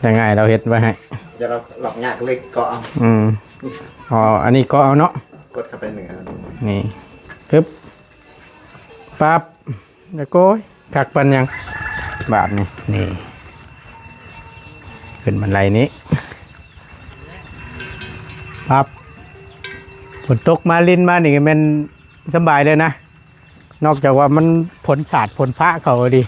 ຍັງໄງ ລາວເຮັດໄວ້ໃຫ້ ດຽວລາວ ລອກຍາກເຫຼັກເກາະເອົາ ອືມ ອໍ ອັນນີ້ເກາະເອົາເນາະ ກົດເຂົ້າໄປເໜືອ ນີ້ ປຶບ ປັບ ແລ້ວໂກຍ ຄັກປານຫຍັງ ບາດນີ້ ນີ້ ຂຶ້ນບັນໄດນີ້ ປັບ ຝົນຕົກມາລິນມານີ້ກໍແມ່ນສະບາຍເລີຍນະ ນອກຈາກວ່າມັນຝົນສາດຝົນຟ້າເຂົ້າດີ.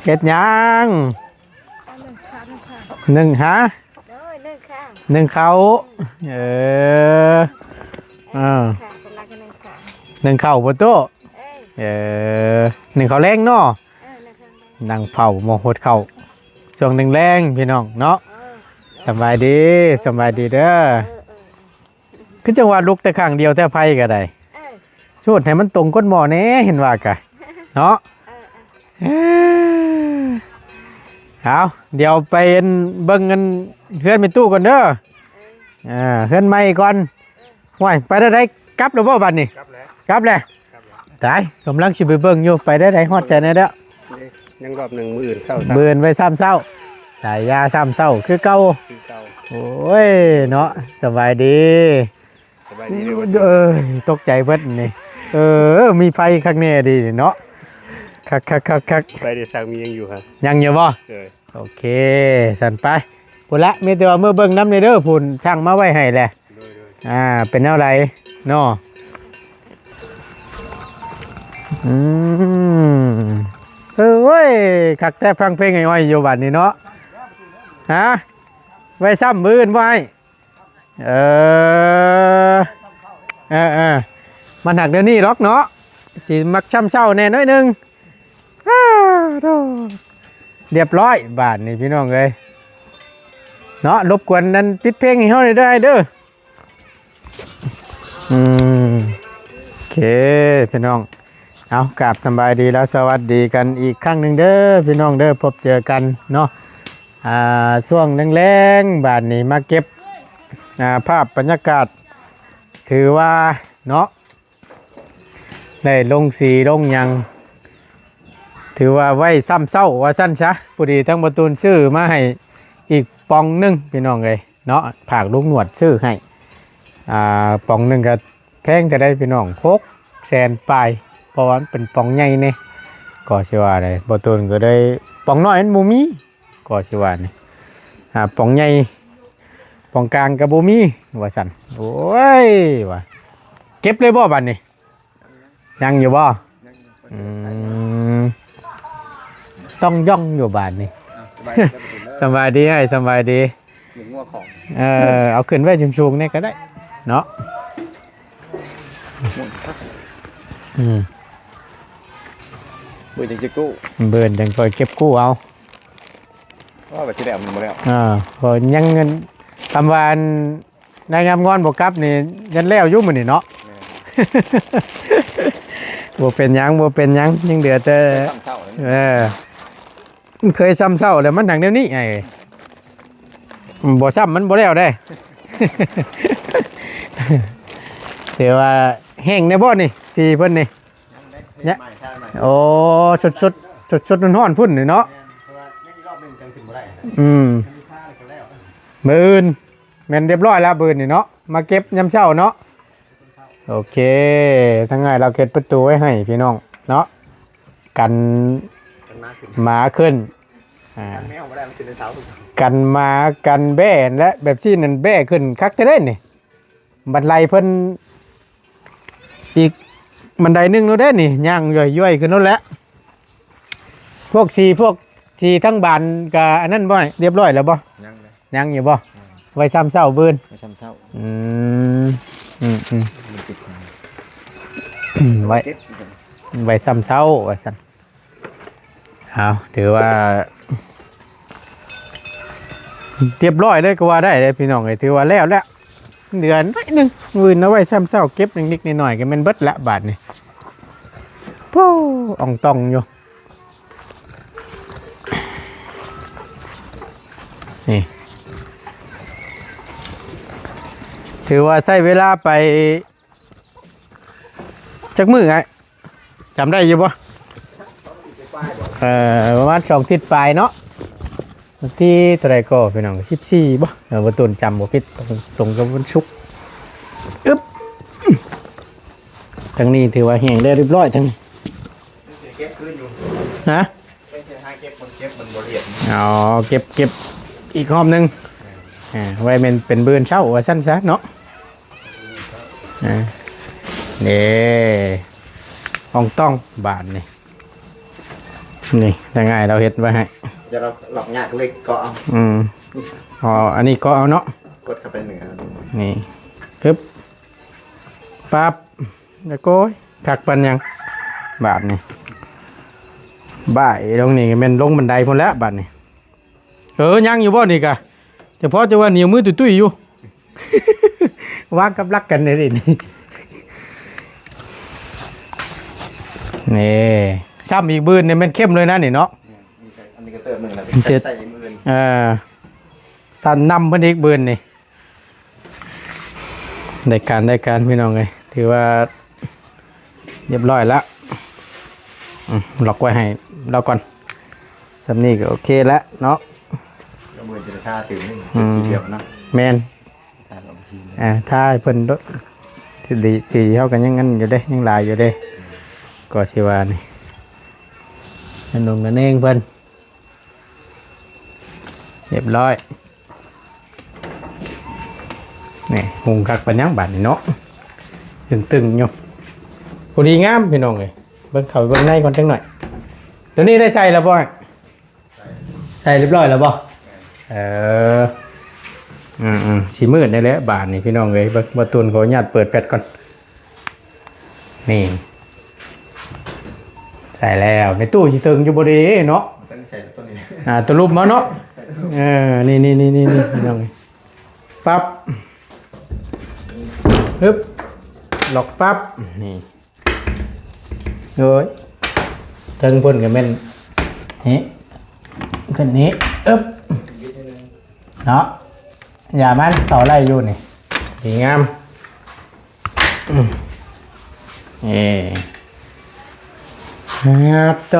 ເຮັດຫຍັງ? ໜຶ້ງ ໜຶ້ງ ຫາ? ໂດຍ ໜຶ້ງເຂົ້າ ໜຶ້ງເຂົ້າ ເອີ ເອີ ໜຶ້ງເຂົ້າ ໜຶ້ງເຂົ້າບໍ່ຕູ້? ເອີ ໜຶ້ງເຂົ້າແລງເນາະ ເອີ ໜຶ້ງເຂົ້າ ນັ່ງເຝົ້າໝໍ້ຫົດເຂົ້າ ຊ່ວງແລງໆ ພີ່ນ້ອງເນາະ ເອີ ສະບາຍດີ ສະບາຍດີເດີ ເອີ ເອີ ຄືຈັ່ງວ່າລຸກແຕ່ຂ້າງດຽວແທ້ ໄຟກໍໄດ້ ເອີ ສູດໃຫ້ມັນຕົງກົ້ນໝໍ້ແດ່ ເຫັນວ່າກະເນາະ ເອີ ເອີ ເອີ ເອົາ ດຽວໄປເບິ່ງອັນເຮືອນແມ່ຕູ້ກ່ອນເດີ ເອີ ເອີ ເຮືອນໃໝ່ກ່ອນ ເອີ ຫ້ວຍ ໄປແນວໃດ ກັບແລ້ວບໍ່ບັດນີ້? ກັບແລ້ວ ກັບແລ້ວ ກັບແລ້ວ ຕາຍ ກຳລັງຊິໄປເບິ່ງຢູ່ ໄປແນວໃດ ຮອດໃສແດ່ແລ້ວ? ຍັງຮອບໜຶ່ງ ມື້ອື່ນເຊົ້າ ມື້ອື່ນໄວ້ຊ້ຳເຊົ້າ ສາຍຢາຊ້ຳເຊົ້າຄືເກົ່າ ຄືເກົ່າ ໂອ້ຍ ເນາະ ສະບາຍດີ ສະບາຍດີເດີ ເອີຍ ຕົກໃຈເບິດນີ້ ເອີ ມີໄຟຄັກແນ່ດີເນາະ ຄັກໆໆໆ ໄປໄດ້ຊ່າງມີຍັງຢູ່ຫະ ຍັງຢູ່ບໍ່? ເອີ ໂອເຄ ຊັ້ນໄປ ພຸ້ນລະ ມີແຕ່ວ່າເມືອເບິ່ງນຳແດ່ເດີ ພຸ້ນຊ່າງມາໄວ້ໃຫ້ແຫຼະ ໂດຍໆ ອ່າ ເປັນແນວໃດເນາະ ອືມ ເອີຍ ຄັກແທ້ ຟັງເພງອ້ອຍໆ ຢູ່ບັດນີ້ເນາະ ຮະ ໄວ້ຊ້ຳມື້ອື່ນບໍ່ອ້າຍ? ເອີ ເອີໆ ມັນຫາກແນວນີ້ດອກເນາະ ຊິມັກຊ້ຳເຊົ້າແດ່ໜ້ອຍໜຶ່ງ ອ້າ ໂທ້ ລຽບຮ້ອຍບາດນີ້ພີ່ນ້ອງເອີຍ ເນາະ ລົບກວນນັ້ນ ປິດເພງໃຫ້ເຮົາໜ່ອຍເດີອ້າຍເດີ ອືມ ໂອເຄ ພີ່ນ້ອງ ເອົາ ກາບສະບາຍດີ ແລະ ສະຫວັດດີກັນອີກຄັ້ງໜຶ່ງເດີພີ່ນ້ອງເດີ ພົບເຈີກັນເນາະ ອ່າ ຊ່ວງແລງໆ ບາດນີ້ມາເກັບ ອ່າ ພາບບັນຍາກາດ ຖືວ່າເນາະ ໄດ້ລົງສີລົງຫຍັງ ຖືວ່າໄວ້ຊ້ຳເຊົ້າວ່າຊັ້ນຊະ ພໍດີທາງບໍ່ຕູນຊື້ມາໃຫ້ອີກປ່ອງໜຶ່ງພີ່ນ້ອງເອີຍ ເນາະ ຝາກລຸງໜວດຊື້ໃຫ້ອ່າ ປ່ອງໜຶ່ງກໍແພງເທົ່າໃດພີ່ນ້ອງ ຫົກແສນປາຍ ເພາະວ່າມັນເປັນປ່ອງໃຫຍ່ແດ່ ກໍຊິວ່າໄດ໋ ບໍ່ຕູນກໍເລີຍ ປ່ອງນ້ອຍມັນບໍ່ມີ ກໍຊິວ່ານີ້ ອ່າ ປ່ອງໃຫຍ່ ປ່ອງກາງກໍບໍ່ມີ ວ່າຊັ້ນ ໂອ້ຍ ວ່າ ເກັບເລີຍບໍ່ບັດນີ້? ຍັງຢູ່ບໍ່? ອືມ ຕ້ອງຍ່ອງຢູ່ບາດນີ້ ອ່ະ ສະບາຍດີ ສະບາຍດີອ້າຍ ສະບາຍດີ ເອີ ເອົາຂຶ້ນໄວ້ສູງໆ ແດ່ກໍໄດ້ເນາະ ອືມ ບືນຈັ່ງຊິກູ້ ບືນຈັ່ງຄ່ອຍເກັບກູ້ເອົາ ວ່າໄປທີ່ແລ້ວມັນບໍ່ແລ້ວ ເອີ ເພາະຍັງເງິນ ຄຳວ່າອັນ ນາຍງາມງອນບໍ່ກັບນີ້ ຍັງແລ້ວຢູ່ມື້ນີ້ເນາະ ແມ່ນ ບໍ່ເປັນຫຍັງ ບໍ່ເປັນຫຍັງ ຍັງເຫຼືອແຕ່ ເອີ ມັນເຄີຍຊ້ຳເຊົ້າແລ້ວ ມັນຫາກແນວນີ້ ໄອ້ ບໍ່ຊ້ຳມັນບໍ່ແລ້ວເດ້ ຖືວ່າແຫ້ງແດ່ບໍ່ນີ້ ສີເພິ່ນນີ້? ຍັງເດ້ ໂອ້ ສົດໆ ສົດໆ ຮ້ອນໆ ພຸ້ນນີ້ເນາະ ແມ່ນ ເພາະວ່າຍັງອີກຮອບໜຶ່ງຈັ່ງຂຶ້ນບໍ່ໄດ້ ອືມ ມື້ອື່ນ ແມ່ນຮຽບຮ້ອຍແລ້ວບືນນີ້ເນາະ ມາເກັບຍາມເຊົ້າເນາະ ໂອເຄ ທາງອ້າຍລາວເຮັດປະຕູໄວ້ໃຫ້ພີ່ນ້ອງເນາະ ກັນ ກັນໝາຂຶ້ນ ໝາຂຶ້ນ ອ່າ ກັນແມວບໍ່ໄດ້ ມັນຂຶ້ນແຕ່ເຊົ້າ ກັນໝາກັນແບ້ ແລະ ແບບຊີ້ນັ້ນແບ້ຂຶ້ນຄັກແທ້ເດ້ນີ້ ບັນໄດເພິ່ນ ອີກບັນໄດໜຶ່ງໂລດເດ້ນີ້ ຍ່າງຢ້ອຍໆ ຂຶ້ນໂລດແຫຼະ ພວກສີ ພວກສີທັງບານກະອັນນັ້ນບໍ່ ຮຽບຮ້ອຍແລ້ວບໍ່? ຍັງເດ້ ຍັງຢູ່ບໍ່? ຍັງ ໄວ້ຊ້ຳເຊົ້າບືນ ໄວ້ຊ້ຳເຊົ້າ ອືມ ອືມໆ ມັນຕິດ ໄວ້ ໄວ້ຊ້ຳເຊົ້າວ່າຊັ້ນ. ເອົາ ຖືວ່າຮຽບຮ້ອຍເລີຍກໍວ່າໄດ້ເດ້ພີ່ນ້ອງເອີຍ ຖືວ່າແລ້ວແລ້ວ ເຫຼືອໜ້ອຍໜຶ່ງ ມື້ອື່ນເອົາໄວ້ຊ້ຳເຊົ້າ ເກັບນິດໆ ໜ້ອຍໆ ກໍແມ່ນເບິດລະບາດນີ້ ໂອ້ ອອງຕອງຢູ່ ເ ນີ້ ຖືວ່າໃຊ້ເວລາໄປຈັກມື້ອ້າຍ ຈຳໄດ້ຢູ່ບໍ່? ເອີ ປະມານສອງທິດປາຍເນາະ ວັນທີເທົ່າໃດກໍພີ່ນ້ອງ ສິບສີ່ບໍ່? ເອີ ບໍ່ຕົນຈຳບໍ່ຜິດ ຕົງ ຕົງກັບວັນສຸກ. ອຶບ ທາງນີ້ຖືວ່າແຫ້ງແລ້ວຮຽບຮ້ອຍ ທາງນີ້ ເກັບຄືນຢູ່ ຮະ? ໄປຫາເກັບ ມັນເກັບ ມັນບໍ່ລຽບ. ອໍ ເກັບ ເກັບອີກຮອບໜຶ່ງ ເອີ ໄວ້ແມ່ນເປັນມື້ເຊົ້າວ່າຊັ້ນຊະເນາະ. ອ່າ ເດ້ ອອງຕ້ອງບາດນີ້ ນີ້ ນາຍງ່າຍລາວເຮັດໄວ້ໃຫ້ ດຽວລອກຍາກເຫຼັກເກາະເອົາ. ອືມ ອໍ ອັນນີ້ເກາະເອົາເນາະ ກົດເຂົ້າໄປເໜືອ ນີ້ ປຶບ ປັບ ແລ້ວໂກຍ ຄັກປານຫຍັງບາດນີ້. ບ່າຍລົງນີ້ແມ່ນລົງບັນໄດພຸ້ນແຫຼະບາດນີ້. ເອີ ຍັງຢູ່ບໍ່ນີ້ກະ ຈະພໍຈະວ່າໜຽວມືຕຸ້ຍໆຢູ່ ວາງກັບຫຼັກກັນໄດ້ນີ້. ນີ້ ຊ້ຳອີກບືນນີ້ແມ່ນເຂັ້ມເລີຍນະນີ້ເນາະ. ອັນນີ້ກໍເຕີບໜຶ່ງແລ້ວ ເຈັດ ໃສ່ອີກບືນ ເອີ ຊັ້ນນຳເພິ່ນອີກບືນນີ້. ໄດ້ການ ໄດ້ການ ພີ່ນ້ອງເອີຍ ຖືວ່າຮຽບຮ້ອຍລະ. ອືມ ລັອກໄວ້ໃຫ້ລາວກ່ອນ ສ່ຳນີ້ກໍໂອເຄລະເນາະ. ກໍເບິ່ງຈະໄດ້ທາຕື່ມນີ້ ອືມ ສີດຽວເນາະ. ແມ່ນ ທາກັບສີ ອ່າ ທາໃຫ້ເພິ່ນໂດດ ສີ ສີເຮົາກໍຍັງອັນຢູ່ເດ້ ຍັງຫຼາຍຢູ່ເດ້ ກໍຊິວ່ານີ້ ອັນນຸ່ງນັ້ນເອງເພິ່ນ ຮຽບຮ້ອຍ. ນີ້ ຫຸງຄັກປານຫຍັງບາດນີ້ເນາະ ຕຶງໆຢູ່ ພໍດີງາມພີ່ນ້ອງເອີຍ. ເບິ່ງເຂົ້າໄປເບິ່ງໃນກ່ອນຈັກໜ້ອຍ. ໂຕນີ້ໄດ້ໃສ່ແລ້ວບໍ່? ໃສ່ຮຽບຮ້ອຍແລ້ວບໍ່? ເອີ ອືມໆ ຊິມືດແດ່ແຫຼະບາດນີ້ພີ່ນ້ອງເອີຍ. ເບິ່ງ ບໍ່ຕຸນຂໍອະນຸຍາດເປີດແຟດກ່ອນ. ນີ້ ໃສ່ແລ້ວ ໃນຕູ້ຊິເຖິງຢູ່ບໍ່ເດເນາະ. ຕ້ອງໃສ່ຕົວນີ້ ອ່າ ຕົວລຸ່ມເອົາເນາະ. ເອີ ນີ້ໆໆໆ ພີ່ນ້ອງ ປັບ ຮຶບ ລັອກປັບ ນີ້ ໂອ້ຍ ເທິງພຸ້ນກໍແມ່ນ ນີ້ ຂຶ້ນນີ້ ອຶບ ເນາະ ຢ່າມັນ ຕໍ່ໄດ້ຢູ່ນີ້ ດີງາມ. ອືມ ເອີ ຮັດໂຕ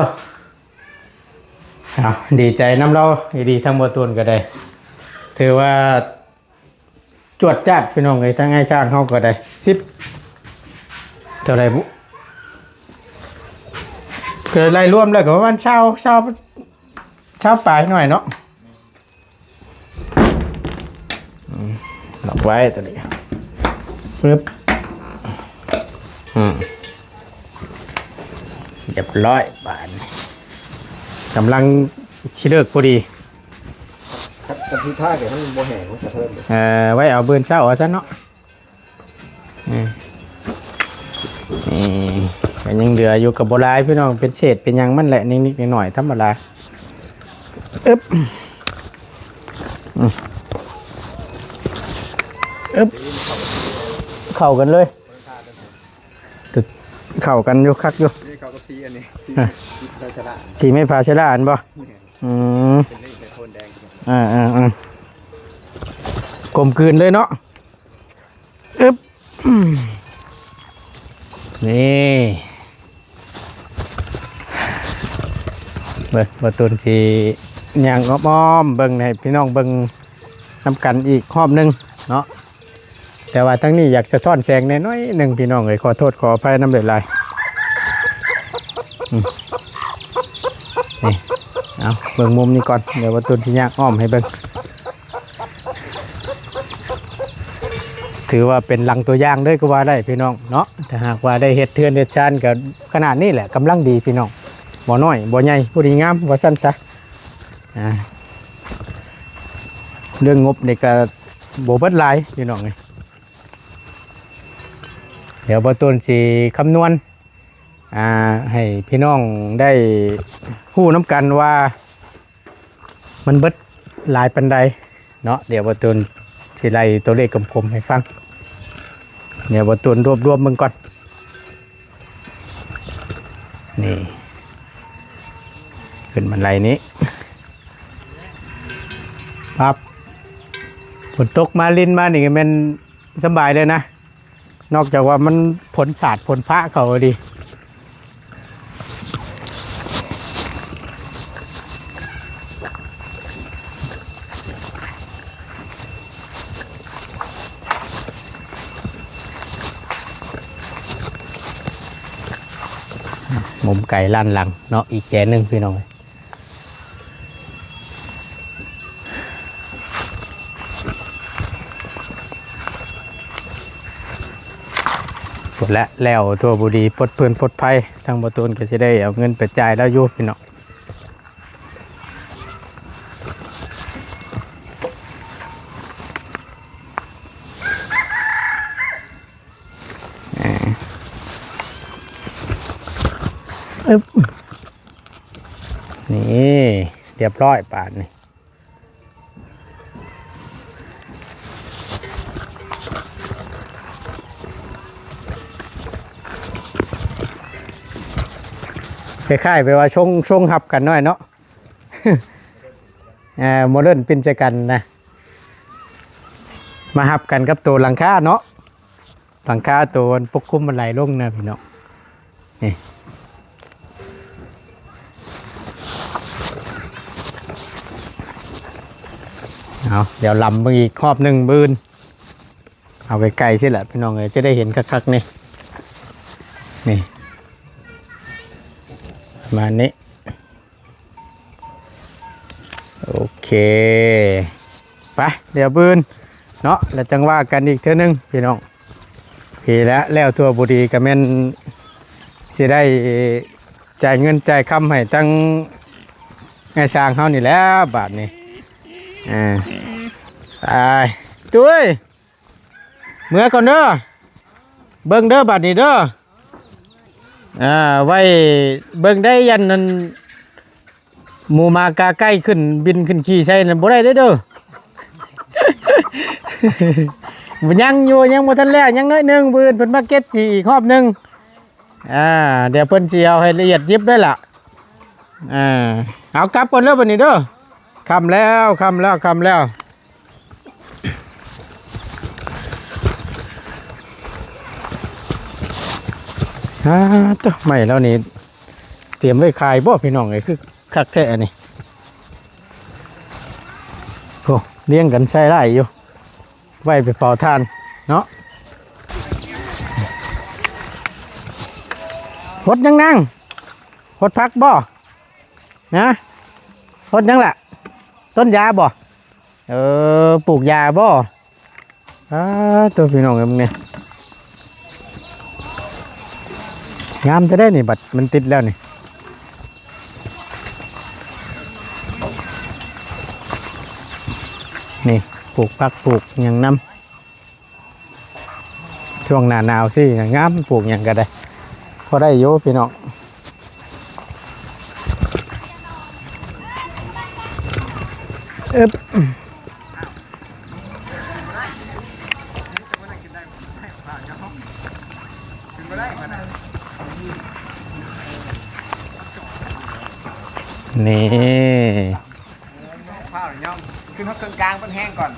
ເອົາ ດີໃຈນຳລາວອີ່ຫຼີ ທັງບໍ່ຕູນກໍໄດ້ ຖືວ່າຈວດຈາດ ພີ່ນ້ອງເອີຍ. ທາງອ້າຍຊ້າງເຮົາກໍໄດ້ ສິບ ເທົ່າໃດບຸ ກໍໄລ່ລວມແລ້ວກໍປະມານຊາວ ຊາວ ຊາວປາຍໜ້ອຍເນາະ. ອືມ ລັອກໄວ້ຕົວນີ້ ປຶບ ອືມ ຮຽບຮ້ອຍບາດນີ້ ກຳລັງຊິເລີກພໍດີ. ຄັນ ຄັນທີ່ທາກໍມັນບໍ່ແຫ້ງ ມັນກະເທີນເດ້ ເອີ ໄວ້ເອົາມື້ເຊົ້າເອົາຊັ້ນເນາະ. ອືມ ນີ້ກໍຍັງເຫຼືອຢູ່ ກໍບໍ່ຫຼາຍພີ່ນ້ອງ ເປັນເສດເປັນຫຍັງມັນແຫຼະ ນິດໆໜ້ອຍໆ ທຳມະດາ. ອຶບ ອືມ ອຶບ ເຂົ້າກັນເລີຍ ເຂົ້າກັນຢູ່ ຄັກຢູ່ ນີ້ເຂົ້າກັບສີອັນນີ້ ສີ ອ່ະ ສີພາຊາລາ ສີໄມ້ພາຊາລາອັນບໍ່? ແມ່ນ ອືມ ເປັນນີ້ເປັນໂທນແດງ ອ່າໆໆ ກົມກືນເລີຍເນາະ. ອຶບ ນີ້ ເບິ່ງ ບ່າວຕູນຊິຍ່າງອ້ອມໆເບິ່ງໃຫ້ພີ່ນ້ອງເບິ່ງນຳກັນອີກຮອບໜຶ່ງເນາະ. ແຕ່ວ່າທາງນີ້ຢາກສະທ້ອນແສງແດ່ໜ້ອຍໜຶ່ງ ພີ່ນ້ອງເອີຍ ຂໍໂທດຂໍອະໄພນຳຫຼາຍໆ. ອືມ ນີ້ ເອົາ ເບິ່ງມຸມນີ້ກ່ອນ ດຽວບ່າວຕູນຊິຍ່າງອ້ອມໃຫ້ເບິ່ງ. ຖືວ່າເປັນຫຼັງຕົວຢ່າງເລີຍກໍວ່າໄດ້ພີ່ນ້ອງເນາະ. ຖ້າຫາກວ່າໄດ້ເຮັດເຮືອນເຮັດຊານກໍຂະໜາດນີ້ແຫຼະ ກຳລັງດີພີ່ນ້ອງ ບໍ່ນ້ອຍບໍ່ໃຫຍ່ ພໍດີງາມວ່າຊັ້ນຊະ. ອ່າ ເລື່ອງງົບນີ້ກໍບໍ່ເບິດຫຼາຍພີ່ນ້ອງເອີຍ. ດຽວບ່າວຕູນຊິຄຳນວນ ອ່າ ໃຫ້ພີ່ນ້ອງໄດ້ຮູ້ນຳກັນວ່າ ມັນເບິດຫຼາຍປານໃດເນາະ. ດຽວບ່າວຕູນຊິໄລ່ຕົວເລກກົມໆໃຫ້ຟັງ. ດຽວບ່າວຕູນລວບລວມເບິ່ງກ່ອນ. ນີ້ ຂຶ້ນມາໄລ່ນີ້ ຄັບ ຝົນຕົກມາລິນມານີ້ກໍແມ່ນສະບາຍເລີຍນະ ນອກຈາກວ່າມັນຝົນສາດຝົນພະເຂົ້າອີ່ຫຼີ. ມຸມໄກລ້ານຫຼັງເນາະ ອີກແຈໜຶ່ງພີ່ນ້ອງເອີຍ. ພຸ້ນແຫຼະ ແລ້ວທົ່ວບໍ່ດີ ປົດເພິ່ນປົດໄພ ທາງບໍ່ຕູນກໍຊິໄດ້ເອົາເງິນໄປຈ່າຍລາວຢູ່ພີ່ນ້ອງ. ອາ ອຶບ ນີ້ ຮຽບຮ້ອຍບາດນີ້. ຄ້າຍໆ ແບບວ່າຊົງ ຊົງຮັບກັນໜ້ອຍເນາະ ເອີ ໂມເດີນປິ່ນໃສ່ກັນນະ ມາຮັບກັນກັບໂຕຫຼັງຄາເນາະ. ຫຼັງຄາໂຕອັນປົກຄຸມມັນໄຫຼລົງນະພີ່ນ້ອງ ນີ້ ເອົາ ດຽວລຳເບິ່ງອີກຮອບໜຶ່ງມື້ອື່ນ ເອົາໃກ້ໆ ຊີ້ແຫຼະພີ່ນ້ອງເອີຍ ຈະໄດ້ເຫັນຄັກໆ ນີ້ ນີ້ ປະມານນີ້. ໂອເຄ ໄປ ດຽວມື້ອື່ນເນາະ ແລ້ວຈັ່ງວ່າກັນອີກເທື່ອໜຶ່ງພີ່ນ້ອງ. ພີ້ແຫຼະ ແລ້ວທົ່ວບໍ່ດີກໍແມ່ນຊິໄດ້ຈ່າຍເງິນຈ່າຍຄຳໃຫ້ທັງນາຍຊ່າງເຮົານີ້ແຫຼະບາດນີ້. ອ່າ ໄປ ຕຸ້ຍ ເມືອກ່ອນເດີ ເບິ່ງເດີບາດນີ້ເດີ ອ່າ ໄວ້ເບິ່ງໄດ້ ຢ້ານນັ້ນ ໝູໝາກາໄກ່ຂຶ້ນ ບິນຂຶ້ນຂີ່ໃສ່ນັ້ນບໍ່ໄດ້ເດີ ເດີ ຍັງຢູ່ ຍັງບໍ່ທັນແລ້ວ ຍັງໜ້ອຍໜຶ່ງ ມື້ອື່ນເພິ່ນມາເກັບສີອີກຮອບໜຶ່ງ. ອ່າ ດຽວເພິ່ນຊິເອົາໃຫ້ລະອຽດຢິບເລີຍລະ. ອ່າ ເອົາກັບກ່ອນເດີບາດນີ້ເດີ ຄ່ຳແລ້ວ ຄ່ຳແລ້ວ ຄ່ຳແລ້ວ. ອ່າ ໂທ້ ໄມ້ລາວນີ້ຕຽມໄວ້ຂາຍບໍ່ພີ່ນ້ອງເອີຍ ຄືຄັກແທ້ອັນນີ້. ໂອ້ ລຽງກັນໃຊ້ຫຼາຍຢູ່ ໄວ້ໄປເຜົາຖ່ານເນາະ. ຫົດຫຍັງນາງ ຫົດຜັກບໍ່? ຮະ ຫົດຫຍັງລະ? ຕົ້ນຢາບໍ່? ເອີ ປູກຢາບໍ່? ອ້າ ໂທ້ ພີ່ນ້ອງເອີຍ ເບິ່ງແດ່ ງາມແທ້ເດ້ນີ້ ບັດມັນຕິດແລ້ວນີ້. ນີ້ ປູກຜັກ ປູກຫຍັງນຳ. ຊ່ວງໜ້າໜາວຊີ້ງາມ ປູກຫຍັງກໍໄດ້ ພໍໄດ້ຢູ່ພີ່ນ້ອງ. ອຶບ ນີ້ ພ້າວຍອມ ຂຶ້ນຮອດເຄິ່ງກາງເພິ່ນແຮງກ່ອນ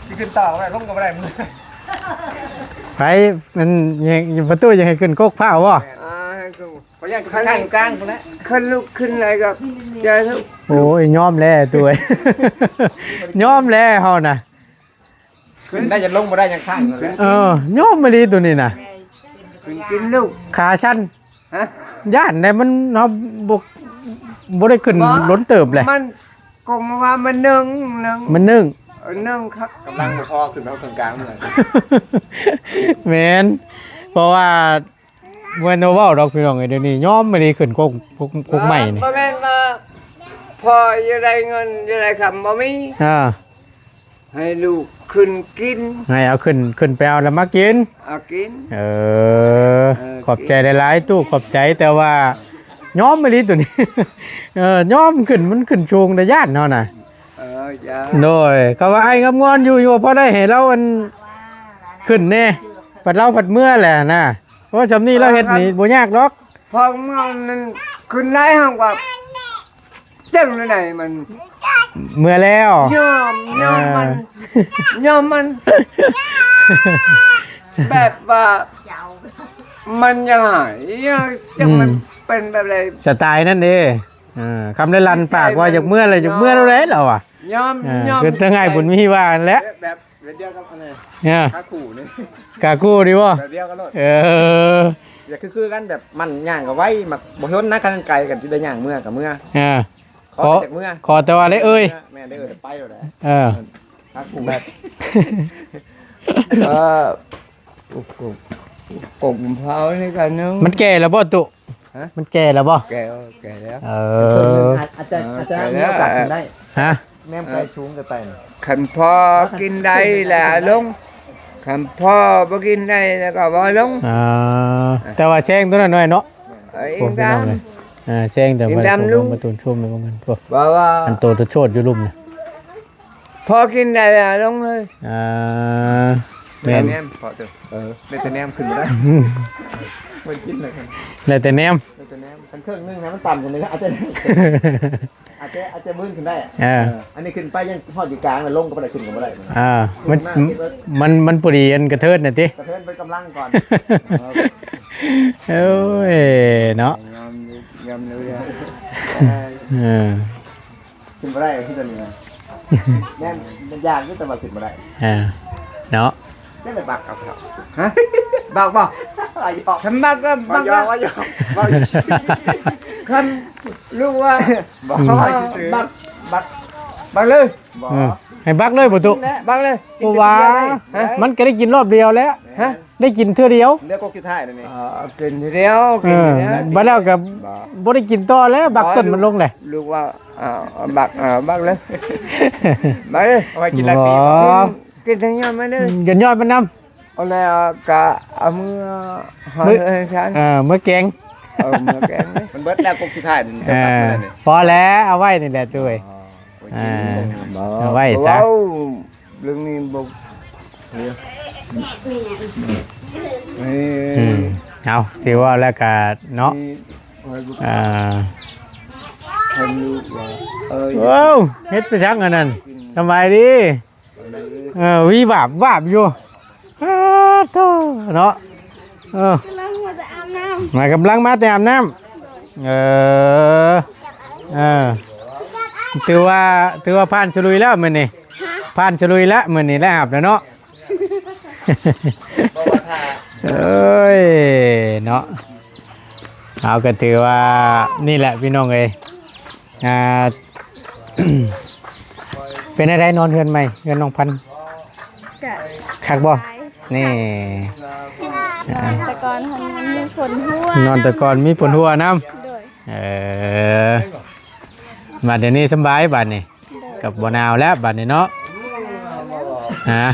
ຊິຂຶ້ນຕໍ່ກໍບໍ່ໄດ້ ລົງກໍບໍ່ໄດ້ມື້ ໃຜມັນ ປະຕູຢາກໃຫ້ຂຶ້ນກົກພ້າວບໍ່? ອ່າ ໃຫ້ຂຶ້ນ ຂ້ອຍຢ້ານຂຶ້ນຂ້າງຢູ່ກາງພຸ້ນແຫຼະ ຄັນລຸກຂຶ້ນໄດ້ກໍຢ່າ. ໂອ້ຍ ຍອມແລ້ວຕຸ້ຍ ຍອມແລ້ວເຮົານະ. ຂຶ້ນໄດ້ຈະລົງບໍ່ໄດ້ຍັງຄ້າງຢູ່ແຫຼະ. ເອີ ຍອມອີ່ຫຼີໂຕນີ້ນະ ຂຶ້ນກິນລູກ ຂາຊັນ. ຮະ ຢ້ານແດ່ ມັນ ເຮົາບໍ່ ບໍ່ໄດ້ຂຶ້ນ ບໍ່ ດົນເຕີບແຫຼະ ມັນກໍວ່າມັນໜຶ່ງ ໜຶ່ງ ມັນໜຶ່ງ ເອີ ໜຶ່ງຄັກ ກຳລັງບໍ່ພໍຂຶ້ນເອົາເຄິ່ງກາງເມືອ. ແມ່ນ ເພາະວ່າ ບໍ່ແມ່ນວ່າເວົ້າດອກພີ່ນ້ອງເອີຍ ດຽວນີ້ຍອມອີ່ຫຼີ ຂຶ້ນກົກ ກົກ ກົກໄມ້ນີ້ ບໍ່ແມ່ນວ່າພໍຢູ່ໄດ້ເງິນຢູ່ໄດ້ຄຳບໍ່ມີ ອ່າ ໃຫ້ລູກຂຶ້ນກິນ ໃຫ້ເອົາຂຶ້ນ ຂຶ້ນໄປເອົາແລ້ວມາກິນ ເອົາກິນ ເອີ ເອີ ຂອບໃຈຫຼາຍໆ ຕູ້ ຂອບໃຈ ແຕ່ວ່າຍອມອີ່ຫຼີໂຕນີ້ ເອີ ຍອມຂຶ້ນ ມັນຂຶ້ນສູງ ຕາຢ້ານເຮົານະ. ເອີ ຢ້ານ ໂດຍ ເຂົາວ່າອ້າຍງາມງອນຢູ່ ຢູ່ ພໍໄດ້ໃຫ້ລາວອັນ ຂຶ້ນແດ່ ບັດລາວພັດເມືອແຫຼະນະ. ໂອ້ ຊ່ຳນີ້ລາວເຮັດນີ້ ເອີ ຄັນ ບໍ່ຍາກດອກ ພໍເມືອນັ້ນຂຶ້ນໄດ້ ເຮົາກໍ ຈັ່ງໃດມັນ ເມື່ອແລ້ວ ຍອມ ຍອມມັນ ເອີ ຍອມມັນ ແບບວ່າມັນຢາກຫາຍ ຈັກມັນ ອືມ ເປັນແບບໃດ ສະໄຕນັ້ນເດ້. ເອີ ຄຳໄດ້ລັນປາກວ່າຢາກເມື່ອແລ້ວ ຢາກເມື່ອແລ້ວແຫຼະລາວວ່າ ຍອມ ເອີ ຍອມ ຄືທາງອ້າຍບຸນມີວ່ານັ້ນແຫຼະ ແບບ ແບບດຽວກັບອັນນັ້ນ ເອີ ກາກູນີ້ ກາກູນີ້ບໍ່ ແບບດຽວກັນໂລດ ເອີ ຢາກຄືໆກັນ ແບບມັນຍ່າງກໍໄວ ມັກບໍ່ທົນນະ ຄັນໄກກັນຊິໄດ້ຍ່າງເມືອກໍເມືອ ເອີ ຂໍ ຂໍແຕ່ວ່າໄດ້ເອີ່ຍ ແມ່ນໄດ້ເອີ່ຍ ໄປໂລດແຫຼະ ເອີ ກາກູແບບ ເອີ ກົບເຜາໃນກັນເນາະ ມັນແກ່ແລ້ວບໍ່ຕຸ? ຮະ? ມັນແກ່ແລ້ວບໍ່? ແກ່ ແກ່ແລ້ວ ເອີ ອາດ ອາດຈະ ເອີ ອາດຈະ ແກ່ແລ້ວ ມີໂອກາດກິນໄດ້ ຮະ? ແນມໄກສູງເກີນໄປ ຄັນພໍກິນໄດ້ລະລົງ ຄັນພໍບໍ່ກິນໄດ້ລະກໍບໍ່ລົງ ອ່າ ແຕ່ວ່າແຊງຕົວນັ້ນໜ້ອຍເນາະ ເອີ ອີງຕາມ ໂອ້ ພີ່ນ້ອງເອີຍ ອ່າ ແຊງແຕ່ ອີງຕາມ ມາ ມາຕູນຊຸມໃນເບິ່ງກັນ ໂອ້ ວ່າ ວ່າ ອັນໂຕໂຊດຢູ່ລຸ່ມນະ ພໍກິນໄດ້ລະລົງເລີຍ ອ່າ ແມ່ນ ແນມພໍເຕີ ເອີ ໄດ້ແຕ່ແນມຂຶ້ນບໍ່ໄດ້ ບໍ່ກິນເລີຍ ໄດ້ແຕ່ແນມ ໄດ້ແຕ່ແນມ ຄັນເຄິ່ງໜຶ່ງໃຫ້ມັນຕ່ຳກວ່ານີ້ ອາດຈະ ອາດຈະ ອາດຈະບືນຂຶ້ນໄດ້ ເອີ ເອີ ອັນນີ້ຂຶ້ນໄປຍັງຮອດຢູ່ກາງ ແລ້ວລົງກໍບໍ່ໄດ້ ຂຶ້ນກໍບໍ່ໄດ້ ອ່າ ມັນ ມັນ ມັນພໍດີອັນກະເທີນນະຕິ ກະເທີນເປັນກຳລັງກ່ອນ ໂອ້ຍເນາະ ຍອມ ຍອມເລີຍ ເອີ ເອີ ຂຶ້ນບໍ່ໄດ້ຄືຕົວນີ້ນະ ແມ່ນ ມັນຢາກຢູ່ ແຕ່ວ່າຂຶ້ນບໍ່ໄດ້ ເອີ ເນາະ ຈັ່ງໄດ້ບັກເອົາເນາະ ຮະ ບັກບໍ່ ຄັນບັກກໍບັກ ບໍ່ຢອກ ບໍ່ຢອກ ບໍ່ຢອກ ຄັນລູກວ່າ ບໍ່ ບັກ ບັກ ບັກເລີຍ ບໍ່ ເອີ ໃຫ້ບັກເລີຍບໍ່ຕຸ ບັກເລີຍ ບໍ່ວ່າ ຮະ ມັນກໍໄດ້ກິນຮອບດຽວແຫຼະ ຮະ ໄດ້ກິນເທື່ອດຽວ ເຫຼືອກົກສຸດທ້າຍນີ້ ເອີ ກິນເທື່ອດຽວ ເອີ ກິນເທື່ອດຽວ ບັດແລ້ວກໍບໍ່ ບໍ່ໄດ້ກິນຕໍ່ແລ້ວ ບັກຕົ້ນມັນລົງແຫຼະ ລູກວ່າ ອ່າ ບັກ ອ່າ ບັກເລີຍ ບັກເລີຍ ເອົາໄວ້ກິນຫຼາຍປີ ບໍ່ ກິນ ກິນທັງຍອດມັນເລີຍ ກິນຍອດມັນນຳ ເອົາແລ້ວກະເອົາເມືອ ເມືອ ເອີ ເມືອແກງ ເອີ ເມືອແກງ ມັນເບິດແລ້ວກົກສຸດທ້າຍນີ້ ເອີ ພໍແລ້ວ ເອົາໄວ້ນີ້ແຫຼະຕຸ້ຍ ອໍ ອ່າ ບໍ່ ເອົາໄວ້ຊະ ເວົ້າເລື່ອງນີ້ບໍ່ ເອີ ອືມ ເອົາ ຊິເວົ້າແລ້ວກະເນາະ ອ່າ ເອີ ເອີ ເອີ ເຮັດໄປສັງອັນນັ້ນ ສະບາຍດີ ເອີ ວີວາບວາບຢູ່ ປາດໂທ້ເນາະ ເອີ ກຳລັງມາແຕ່ອາບນ້ຳ ມາ ກຳລັງມາແຕ່ອາບນ້ຳ ເອີ ເອີ ຖືວ່າ ຖືວ່າຜ່ານສະລຸຍແລ້ວມື້ນີ້ ຮະ ຜ່ານສະລຸຍແລ້ວມື້ນີ້ ໄດ້ອາບແລ້ວເນາະ ເອີຍເນາະ ເອົາ ກໍຖືວ່ານີ້ແຫຼະພີ່ນ້ອງເອີຍ ອ່າ ເປັນຈັ່ງໃດນອນເຮືອນໃໝ່ ເຮືອນນ້ອງພັນ ກະຄັກບໍ່? ສະບາຍ ນີ້ ອ່າ ແຕ່ກ່ອນຫັ້ນມັນມີຂົນຫົວ ນອນແຕ່ກ່ອນມີຂົນຫົວນຳ ໂດຍ ເອີ ບາດດຽວນີ້ສະບາຍບາດນີ້ ໂດຍ ກໍບໍ່ໜາວແລ້ວບາດນີ້ເນາະ ບໍ່ໜາວແລ້ວ ຮະ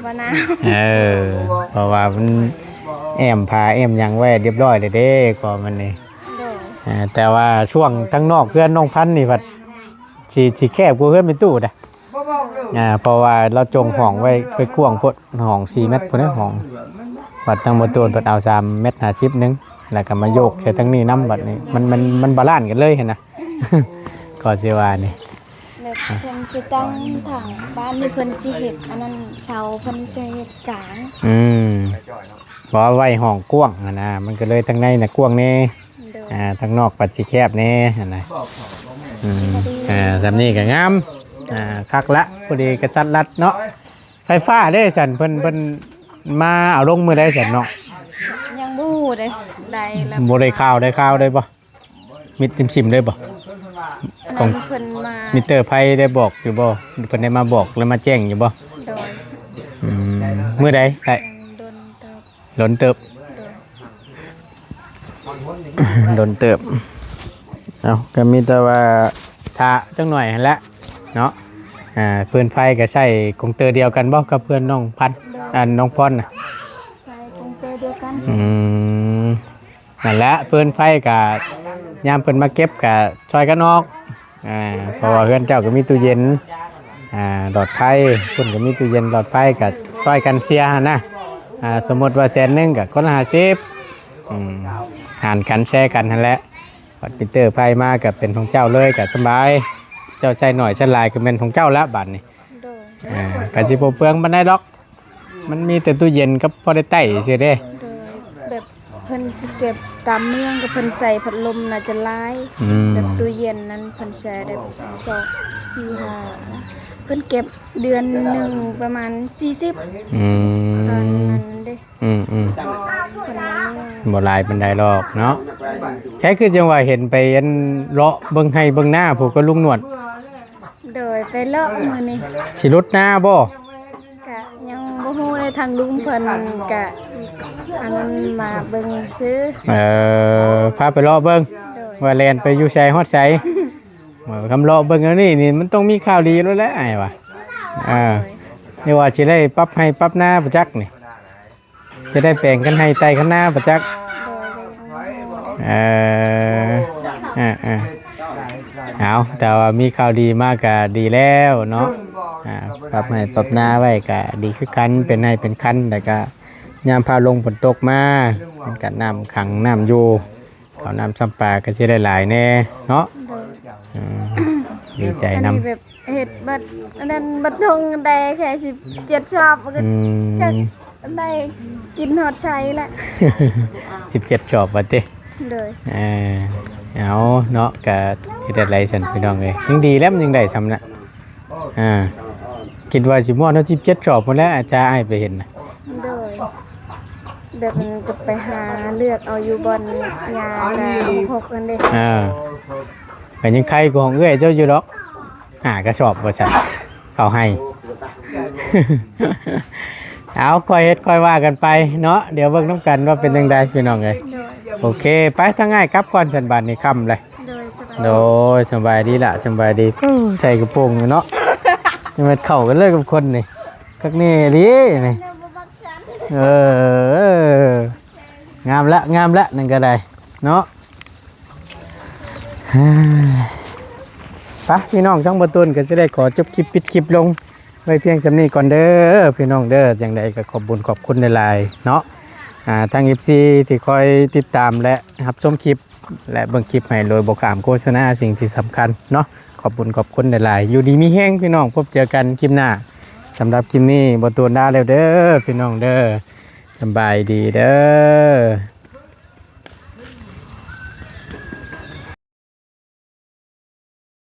ບໍ່ໜາວ ເອີ ເພາະວ່າມັນແອ້ມຜ້າແອ້ມຫຍັງໄວ້ຮຽບຮ້ອຍແລ້ວເດ້ ກໍມັນນີ້ ໂດຍ ເອີ ແຕ່ວ່າຊ່ວງທາງນອກເຮືອນນ້ອງພັນນີ້ພັດຊິ ຊິແຄບກວ່າເຮືອນແມ່ຕູ້ດະ ອ່າ ເພາະວ່າລາວຈົ່ງຫ້ອງໄວ້ໄປກວ້າງໂພດ ຫ້ອງສີ່ແມັດພຸ້ນນະ ຫ້ອງ ບັດທາງບໍ່ຕູນເພິ່ນເອົາສາມແມັດຫ້າສິບໜຶ່ງ ແລ້ວກໍມາໂຍກໃສ່ທາງນີ້ນຳ ບັດນີ້ມັນ ມັນ ມັນບາລານກັນເລີຍຫັ້ນນະ ກໍຊິວ່ານີ້ ແບບເພິ່ນຊິຕັ້ງທາງບ້ານນີ້ ເພິ່ນຊິເຮັດອັນນັ້ນເສົາ ເພິ່ນຊິເຮັດກາງ ອືມ ເພາະວ່າໄວ້ຫ້ອງກວ້າງຫັ້ນນະ ມັນກໍເລີຍທາງໃນນະກວ້າງແດ່ ໂດຍ ອ່າ ທາງນອກບັດຊິແຄບແດ່ຫັ້ນນະ ອືມ ອ່າ ສ່ຳນີ້ກໍງາມ ອ່າ ຄັກລະ ພໍດີກະສັດລັດເນາະ ໄຟຟ້າເດ້ຊັ້ນ ເພິ່ນ ເພິ່ນມາເອົາລົງມື້ໃດຊັ້ນເນາະ ຍັງບໍ່ຮູ້ເດ້ ໄດ້ແລ້ວ ບໍ່ໄດ້ຂ່າວ ໄດ້ຂ່າວໄດ້ບໍ່? ມິດຊິມໆ ເລີຍບໍ່? ຂອງເພິ່ນມາ ມິເຕີໄພໄດ້ບອກຢູ່ບໍ່? ເພິ່ນໄດ້ມາບອກ ຫຼືມາແຈ້ງຢູ່ບໍ່? ໂດຍ ອືມ ມື້ໃດໄດ້? ດົນເຕີບ ດົນເຕີບ ໂດຍ ດົນເຕີບ ເອົາ ກໍມີແຕ່ວ່າຖ້າຈັກໜ້ອຍຫັ້ນແຫຼະເນາະ ອ່າ ເພິ່ນໄພກໍໃຊ້ກົງເຕີດຽວກັນບໍ່ກັບເພື່ອນນ້ອງພັນ? ໂດຍ ອັນນ້ອງພອນນະ ໃຊ້ກົງເຕີດຽວກັນ ອືມ ນັ້ນແຫຼະ ເພິ່ນໄຟກະ ຍາມເພິ່ນມາເກັບກະຊ່ອຍກັນອອກ ອ່າ ເພາະວ່າເຮືອນເຈົ້າກໍມີຕູ້ເຢັນ ອ່າ ຫຼອດໄຟ ເພິ່ນກໍມີຕູ້ເຢັນ ຫຼອດໄຟ ກະຊ່ອຍກັນເຊຍຫັ້ນນະ ອ່າ ສົມມຸດວ່າແສນໜຶ່ງກະຄົນລະຫ້າສິບ ອືມ ຫານກັນແຊກັນຫັ້ນແຫຼະ ບັດມິເຕີໄຟມາກໍເປັນຂອງເຈົ້າເລີຍ ກໍສະບາຍ. ເຈົ້າໃຊ້ໜ້ອຍໃຊ້ຫຼາຍກໍແມ່ນຂອງເຈົ້າລະບາດນີ້. ໂດຍ ອ່າ ກໍຊິບໍ່ເປືອງປານໃດດອກ. ມັນມີແຕ່ຕູ້ເຢັນກັບພໍໄດ້ໄຕ້ຊື່ເດ້. ໂດຍ ແບບເພິ່ນຊິເກັບຕາມເມືອງ ກໍເພິ່ນໃສ່ພັດລົມໜ້າຈະຫຼາຍ. ອືມ ແບບຕູ້ເຢັນນັ້ນເພິ່ນໃສ່ແບບສອງ ສີ່ ຫ້າ ເພິ່ນເກັບເດືອນໜຶ່ງປະມານສີ່ສິບ. ອືມ ຕອນນັ້ນເດ້. ອືມໆ ເພິ່ນໃນເມືອງ ບໍ່ຫຼາຍປານໃດດອກເນາະ. ໃຊ່ ຄືຈັ່ງວ່າເຫັນໄປອັນເລາະເບິ່ງໄຮ່ເບິ່ງນາພຸ້ນກັບລຸງໜວດ. ໂດຍ ໄປເລາະມື້ນີ້. ຊິຫຼຸດນາບໍ່? ກະຍັງບໍ່ຮູ້ເດ້ ທາງລຸງເພິ່ນກະອັນນັ້ນມາເບິ່ງຊື່. ເອີ ພາໄປເລາະເບິ່ງ. ໂດຍ ວ່າແລ່ນໄປຢູ່ໃສຮອດໃສ. ເອີ ຄຳເລາະເບິ່ງອັນນີ້ນີ້ ມັນຕ້ອງມີຂ່າວດີໂລດແຫຼະອ້າຍວ່າ. ເອີ ໂດຍ ນີ້ວ່າຊິໄດ້ປັບໄຮ່ປັບນາປະຈັກນີ້. ຈະໄດ້ແປງຄັນໄຮ່ໄຕ່ຄັນນາປະຈັກ. ເອີ ເອີໆ ເອົາ ແຕ່ວ່າມີຂ່າວດີມາກະດີແລ້ວເນາະ. ອ່າ ປັບໄຮ່ປັບນາໄວ້ກະດີຄືກັນ ເປັນໄຮ່ເປັນຄັນ ແລ້ວກະຍາມຟ້າລົງຝົນຕົກມາ ມັນກະນ້ຳຂັງນ້ຳຢູ່ ເຂົ້ານ້ຳຊຳປາກໍຊິໄດ້ຫຼາຍແດ່ເນາະ. ໂດຍ ອືມ ດີໃຈນຳ. ອັນນີ້ແບບເຮັດບັດ ອັນນັ້ນບັດທົ່ງໄດ້ແຄ່ສິບເຈັດຊອບ ມັນກໍ ອືມ ຈັກໄດ້ກິນຮອດໃສລະ. ສິບເຈັດຊອບວ່າຕິ? ໂດຍ ເອີ ເອົາເນາະ ກະເຮັດແນວໃດຊັ້ນພີ່ນ້ອງເອີຍ. ຍັງດີແລ້ວ ມັນຍັງໄດ້ຊ່ຳນະ. ອ່າ ຄິດວ່າຊິໝົດເນາະ ສິບເຈັດຊອບພຸ້ນແຫຼະ ອາຈາອ້າຍໄປເຫັນນະ. ໂດຍ ແບບມັນກໍໄປຫາເລືອກເອົາຢູ່ບ່ອນຫຍ້າກະຫົກຫັ້ນເດ້. ເອີ ກໍຍັງໄຄກວ່າຂອງເອື້ອຍເຈົ້າຢູ່ດອກ ຫ້າກະສອບວ່າຊັ້ນ ເຂົາໃຫ້. ເອົາ ຄ່ອຍເຮັດຄ່ອຍວ່າກັນໄປເນາະ ດຽວເບິ່ງນຳກັນວ່າເປັນຈັ່ງໃດພີ່ນ້ອງເອີຍ. ໂດຍ ໂອເຄ ໄປ ທາງອ້າຍກັບກ່ອນຊັ້ນ ບາດນີ້ຄ່ຳແລ້ວ. ໂດຍ ສະບາຍ ໂດຍ ສະບາຍດີລະ ສະບາຍດີ. ໂອ້ ໃສ່ກະໂປງຢູ່ເນາະ ຈັ່ງແມ່ນເຂົ້າກັນເລີຍກັບຄົນນີ້ ຄັກແນ່ອີ່ຫຼີນີ້. ເອີ ງາມລະ ງາມລະ ນັ້ນກໍໄດ້ເນາະ. ໄປ ພີ່ນ້ອງ ທາງບ່າວຕູນກໍຊິໄດ້ຂໍຈົບຄລິບ ປິດຄລິບລົງໄວ້ພຽງສ່ຳນີ້ກ່ອນເດີ ພີ່ນ້ອງເດີ. ຈັ່ງໃດກໍຂອບບຸນຂອບຄຸນຫຼາຍໆເນາະ ອ່າ ທາງເອັຟຊີທີ່ຄອຍຕິດຕາມ ແລະ ຮັບຊົມຄລິບ ແລະ ເບິ່ງຄລິບໃຫ້ໂດຍບໍ່ຂ້າມໂຄສະນາ ສິ່ງທີ່ສຳຄັນເນາະ. ຂອບບຸນຂອບຄຸນຫຼາຍໆ ຢູ່ດີມີແຮງພີ່ນ້ອງ ພົບເຈີກັນຄລິບໜ້າ. ສຳລັບຄລິບນີ້ ບ່າວຕູນລາແລ້ວເດີ ພີ່ນ້ອງເດີ ສະບາຍດີເດີ.